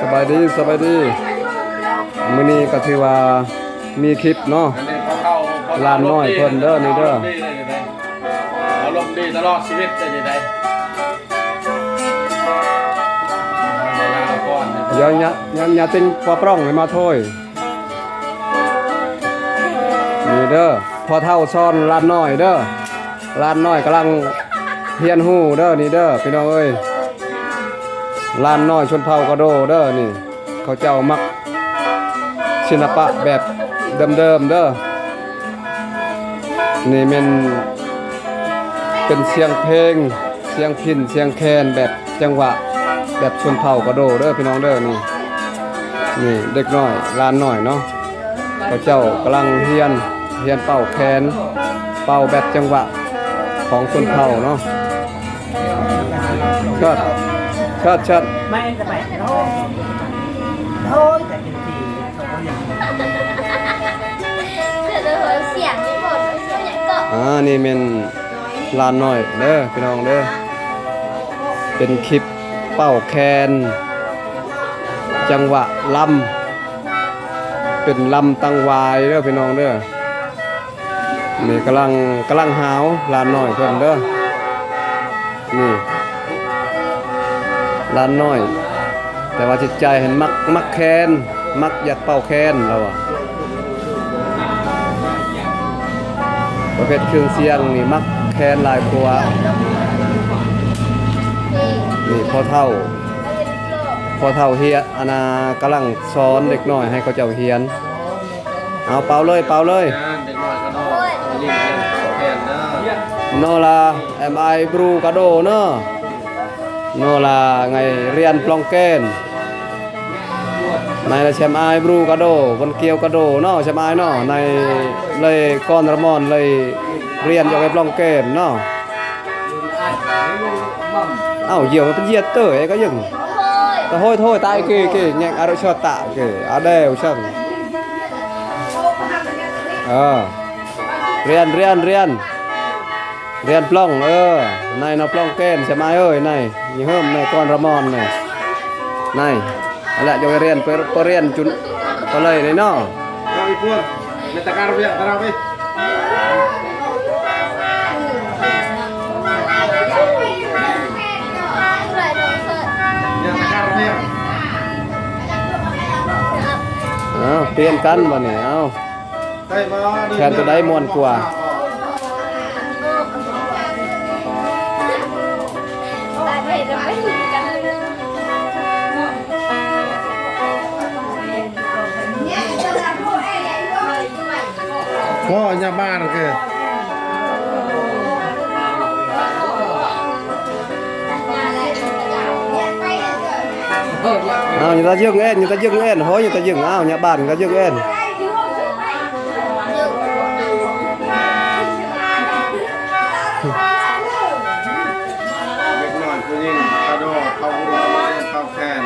ສະບາຍດີ ສະບາຍດີ ມື້ນີ້ກໍຖືວ່າມີຄລິບເນາະ ຫຼານນ້ອຍເພິ່ນເດີ ນີ້ເດີ ອາລົມດີຕະຫຼອດຊີວິດເລີຍນີ້ໄດ໋ ຢ່າ ຢ່າ ຢ່າຕິງປອປຣອງໃຫ້ມາໂທຍ ນີ້ເດີ ພໍ່ເຖົ້າສອນຫຼານນ້ອຍເດີ ຫຼານນ້ອຍກຳລັງຮຽນຮູ້ເດີ ນີ້ເດີ ພີ່ນ້ອງເອີຍ ຫຼານນ້ອຍຊົນເຜົ່າກະໂດເດີ ນີ້ ເຂົາເຈົ້າມັກສິລະປະແບບເດີມໆເດີ ນີ້ແມ່ນເປັນສຽງເພງ ສຽງພິນ ສຽງແຄນແບບ ຈັງຫວະແບບຊົນເຜົ່າກະໂດເດີພີ່ນ້ອງເດີ ນີ້ ນີ້ເດັກນ້ອຍ ຫຼານນ້ອຍເນາະ ເຂົາເຈົ້າກຳລັງຮຽນ ຮຽນເປົ່າແຄນ ເປົ່າແບບຈັງຫວະຂອງຊົນເຜົ່າເນາະ ເຊີດ ເຊີດ ເຊີດ. ອາ ນີ້ແມ່ນຫຼານນ້ອຍເດີພີ່ນ້ອງເດີ ເປັນຄລິບ ເປົ່າແຄນ ຈັງຫວະລຳ ເປັນລຳຕັງຫວາຍເດີພີ່ນ້ອງເດີ ນີ້ກຳລັງ ກຳລັງຫາວຫຼານນ້ອຍເພິ່ນເດີ ນີ້ຫຼານນ້ອຍ ແຕ່ວ່າຈິດໃຈຫັ້ນມັກ ມັກແຄນ ມັກຢາກເປົ່າແຄນລາວວ່າ ປະເພດເຄື່ອງສຽງນີ້ມັກແຄນຫຼາຍກວ່າ ນີ້ພໍ່ເຖົ້າ ພໍ່ເຖົ້າເຮຍ ອັນນ່າ ກຳລັງສອນເດັກນ້ອຍໃຫ້ເຂົາເຈົ້າຮຽນ ເອົາເປົ່າເລີຍ ເປົ່າເລີຍ ເດັກນ້ອຍກະໂດ ຍິງຮຽນເປົ່າແຄນເດີ ໂນລາ ແອມໄອບຣູກະໂດເນາະ ໂນລາ ໄງ ຮຽນປລອງແກນ ໃນລະແຊມອາຍບຣູກະໂດ ວັນກຽວກະໂດເນາະ ແຊມອາຍເນາະ ໃນເລີຍກອນຣະມອນເລີຍຮຽນຢູ່ໃນປລອງແກນເນາະ ເອົ້າ ຢຽວມັນເປັນຢຽດເຕີ ເອກະຍຶງ ຕະໂຫຍໂທຍຕາຍເກ ເກ ແຍກອາຣະຊອດຕະເກ ອາແດວຊັງ ເອີ ຮຽນ ຮຽນ ຮຽນ ຮຽນປລອງ ເອີ ໃນນະປລອງແກນ ສະມາຍເອີຍ ໃນ ຍິເຮີມ ໃນກອນຣະມອນ ໃນ ໃນ ຫັ້ນແຫຼະ ຢາກຮຽນ ໄປ ໄປຮຽນຈຸນ ໄປເລີຍເນາະ ເອົາ ປ່ຽນກັນບາດນີ້ ເອົາ. ແຄນໂຕໃດມ່ວນກວ່າ? ໂອ້ ຍາບ້ານເກີ. ເອົາ ຍາຕາຍຶງແອນ ຍາຕາຍຶງແອນ ໂຫ ຍາຕາຍຶງ ເອົາ ຍາບ້ານ ຍາຕາຍຶງແອນ. ເດັກນ້ອຍຜູ້ຍິງກະໂດດເຂົ້າໂຮງຮຽນເປົ່າແຄນ.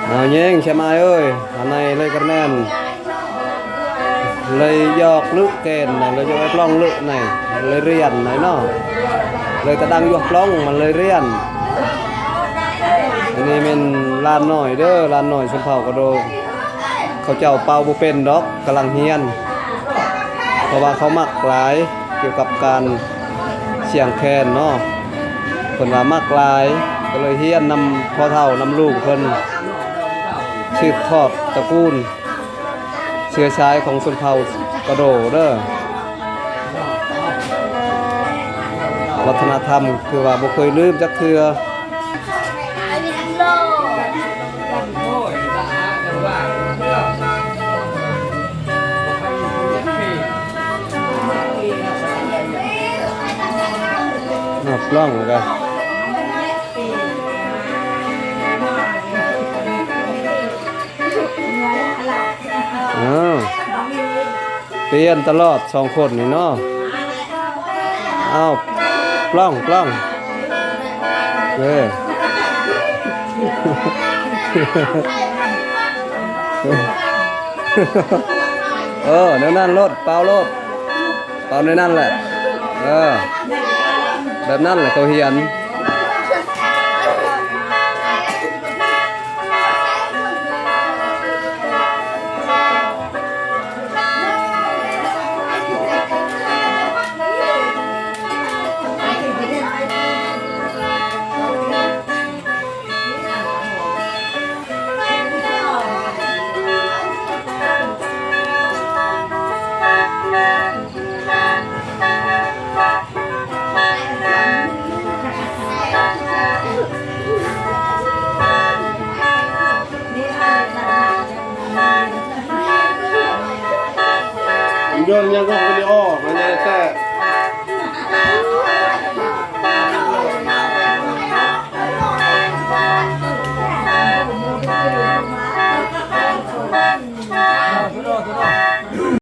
ເອົາ ຍິງ ຊະມາຍເອີຍ ອັນໃນເລີຍກະແນນ ເລີຍຢອກລຶກແກນ ເລີຍຢອກໄອ້ປລ້ອງລຶກໃນ ເລີຍຮຽນໃນເນາະ ເລີຍຕະດັງຢວກປລ້ອງ ມັນເລີຍຮຽນ. ອັນນີ້ແມ່ນຫຼານນ້ອຍເດີ ຫຼານນ້ອຍຊົນເຜົ່າກະໂດ ເຂົາເຈົ້າເປົ່າບໍ່ເປັນດອກ ກຳລັງຮຽນ ເພາະວ່າເຂົາມັກຫຼາຍກ່ຽວກັບການສຽງແຄນເນາະ ເພິ່ນວ່າມັກຫຼາຍ ກໍເລີຍຮຽນນຳພໍ່ເຖົ້ານຳລຸງເພິ່ນ ສືບທອດຕະກູນເຊື້ອສາຍຂອງຊົນເຜົ່າກະໂດເດີ. ວັດທະນະທຳຄືວ່າບໍ່ເຄີຍລືມຈັກເທື່ອ. ນອກລ່ອງກະ ອ້າວ ປ່ຽນຕະຫຼອດສອງຄົນນີ້ເນາະ. ອ້າວ ປ່ອງ ປ່ອງ ເອີ ເອີ ແນວນັ້ນໂລດ ເປົ່າໂລດ ເປົ່າແນວນັ້ນແຫຼະ ເອີ. ແບບນັ້ນແຫຼະເຂົາຮຽນ. ຍົນຍັງກໍວິດີໂອ ມັນຍັງແຊະ.